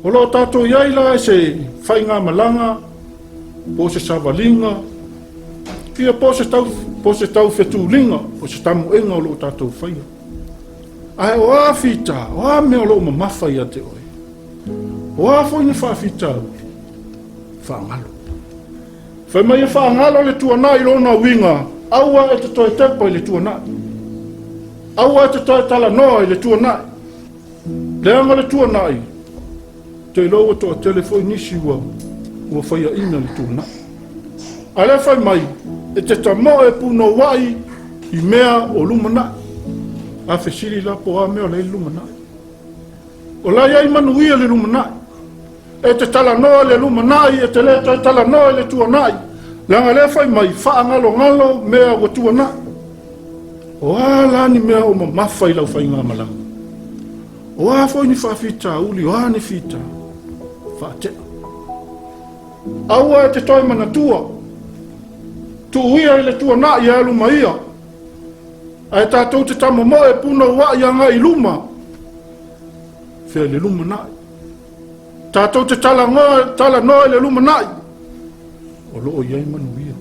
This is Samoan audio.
O lo o tatou i ai la i se faigamalaga po o se savaliga, ia po o se tau, po o se taufetuliga, po o se tamoega o lo o tatou faia. Ae o a fita, o a mea o lo o mamafa ia te oe? O a foi ni faafitauli? Faagalo. Fai mai e faagalo le tuanai i lona uiga, aua e te toe tepa i le tuanai. Aua e te toe talanoa i le tuanai. Leaga le tuanai, te iloa ua toatele foi nisi ua, ua faiaina le tuanai. A lea fai mai, e te tamoe punouai i mea o lumanai. A fesili la po o a mea o la e i le lumanai. O la e i ai manuia le lumanai. E te talanoa i le lumanai, e te le toe talanoa i le tuanai, leaga lea fai mai, faagalogalo mea ua tuanai. O a la ni mea o mamafa i lau faigamalaga? O a foi ni faafitauli, o a ni fita? Faatea. Aua e te toe manatua. Tuu ia i le tuanai e alu ma ia. Ae tatou te tamomoe punouai agai i luma. Fea i le lumanai. Tatou te talanoa, talanoa i le lumanai. O lo o i ai manuia.